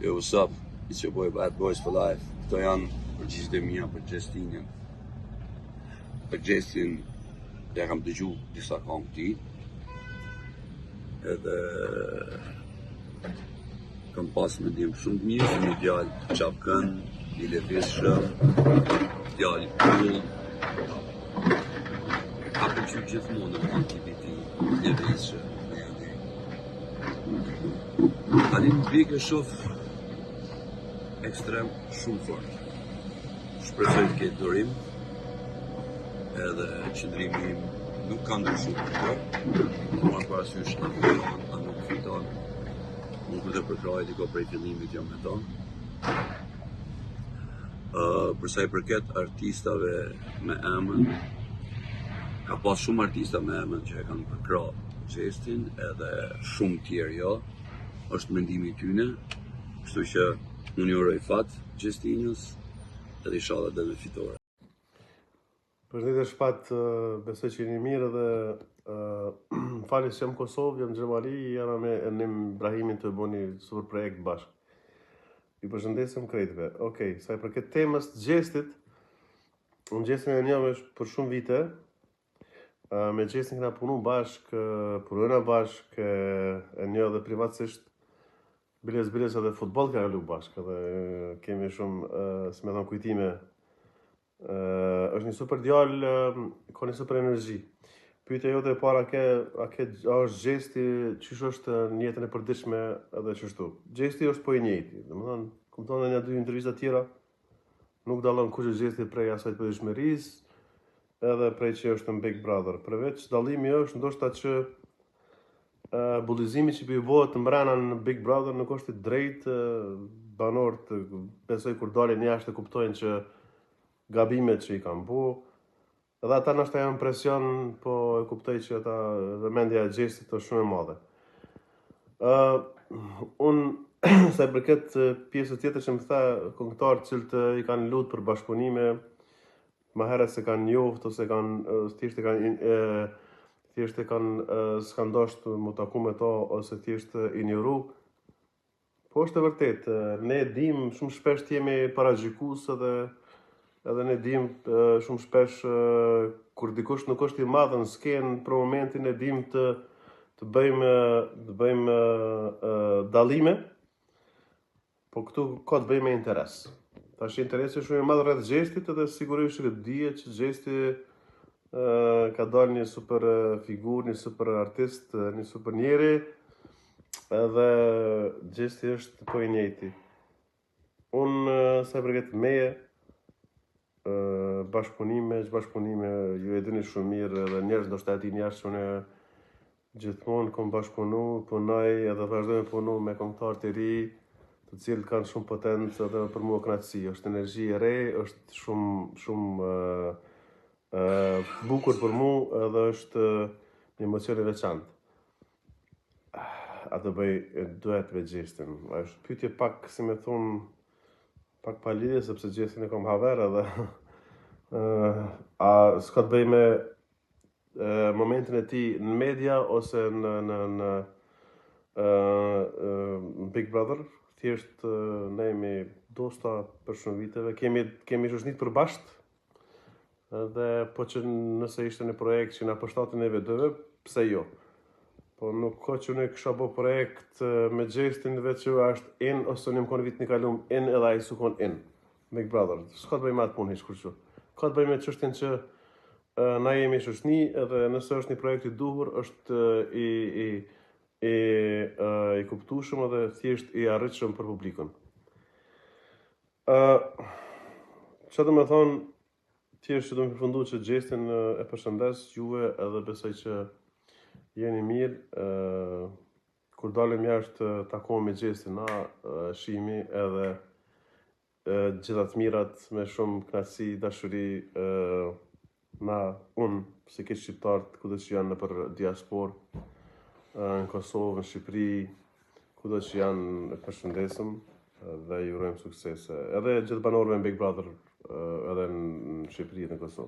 Yo, what's up? It's your boy Bad Boys for Life. Këto janë përgjigjet e mia për Gjestin. Për Gjestin ja kam dëgju disa këngë të tij. Edhe kam pas mendim shumë të mirë, si një djalë çapkën, i lëvizshëm, djalë cool. Ka pëlqyer gjithmonë në tipi i tij, lëvizshëm, Tani në Big e shof ekstrem shumë fort. Shpresoj të ketë durim, edhe qëndrimi im nuk ka ndryshu për këtë, pa marrë parasysh a fiton, a nuk fiton, unë kur të përkrahi diko prej fillimit jam me to. Uh, për sa i përket artistave me emën, ka pas shumë artista me emën që e kanë përkrah Gjestin edhe shumë tjerë jo, është mendimi i tyne, kështu që unë i uroj fat Gjestinës edhe inshallah dhe me fitore. Përshëndetje Shpat, besoj që jeni mirë dhe uh, falni se jam në Kosovë, jam në Gjermani, jena me Ernim Ibrahimin tu bo një super projekt bashkë. Ju përshëndesim krejtve. Okej, sa i përket temës të Gjestit, unë Gjestin e njoh për shumë vite, uh, me Gjestin kena punu bashkë, punojna bashkë, e njoh edhe privatësisht, Biles biles edhe futboll kena lu bashkë edhe kemi shumë, uh, si me thonë, kujtime është një super djalë, ka një super energji. Pyetja jote e para ke, a ke a është Gjesti, qysh është në jetën e përditshme edhe qështu. Gjesti është po i njëjti, domethënë, kom thonë në një dy intervista tjera, nuk dallon kush është Gjesti prej asaj të përditshmërisë, edhe prej që është në Big Brother. Përveç dallimi është ndoshta që bullizimi që po i bëhet mbrena në Big Brother nuk është i drejtë, banorët besoj kur dalin jashtë e kuptojnë që gabimet që i kanë bo, edhe ata ndoshta janë presion, po e kuptoj që ata vëmendja e Gjestit është shumë e madhe. Uh, unë, sa i përket pjesës tjetër që më tha këngëtarë të cilët i kanë lutë për bashkëpunime, Ma herët s'e kanë njoft ose kanë thjesht e kanë thjesht e kanë s'kanë dasht mu taku me to ose thjesht injoru. Po është e vërtetë, ne dim shumë shpesh të jemi paragjykues edhe edhe ne dim shumë shpesh kur dikush nuk është i madh në skenë për momentin ne dim të të bëjmë të bëjmë dallime Po këtu ka të bëjë me interes. Tash interesi është shumë i madh rreth Gjestit edhe sigurisht që dihet që Gjesti ka dalë një super figurë, një super artist, një super njeri edhe Gjesti është po i njëjti. Unë sa i përket meje bashkëpunime, bashkëpunime, ju e dini shumë mirë edhe njerëz ndoshta e dinë jashtë që unë Gjithmonë kom bashkëpunu, punoj edhe vazhdoj me punu me këngëtarë të ri, të cilët kanë shumë potencë edhe për mua kënaqësi. Është energji e re, është shumë shumë ë bukur për mu edhe është një emocion i veçantë. A do bëj duet me Gjestin? Është pyetje pak, si me thonë, pak pa lidhje, sepse Gjestin e kom haver edhe a s'ka të bëj me momentin e tij në media ose në në në në Big Brother, thjesht ne jemi dosta për shumë viteve, kemi kemi shoqni të përbashkët. Dhe po që nëse ishte një projekt që na përshtatet neve dyve, pse jo? Po nuk ka që unë kisha bo projekt me Gjestin veç që është in, ose unë jam konë vitin e kalum in edhe ai s'u kon in. Big Brother, s'ka të bëjë me atë punë hiç kurrë. Ka të bëjë me çështjen që na jemi shoqni edhe nëse është një projekt i duhur, është i i i i kuptueshëm edhe thjesht i arritshëm për publikun. Ë Çka do me thonë, thjesht që do me përfundu që Gjestin e përshëndes juve edhe besoj që jeni mirë, ë kur dalim jashtë takohemi me Gjestin, na shihemi edhe gjitha të mirat me shumë kënaqësi, dashuri na unë si krejt shqiptarët kudo që janë nëpër diasporë në Kosovë, në Shqipëri, kudo që janë e përshëndesim dhe ju urojmë suksese. Edhe gjithë banorëve në Big Brother edhe në Shqipëri dhe në Kosovë.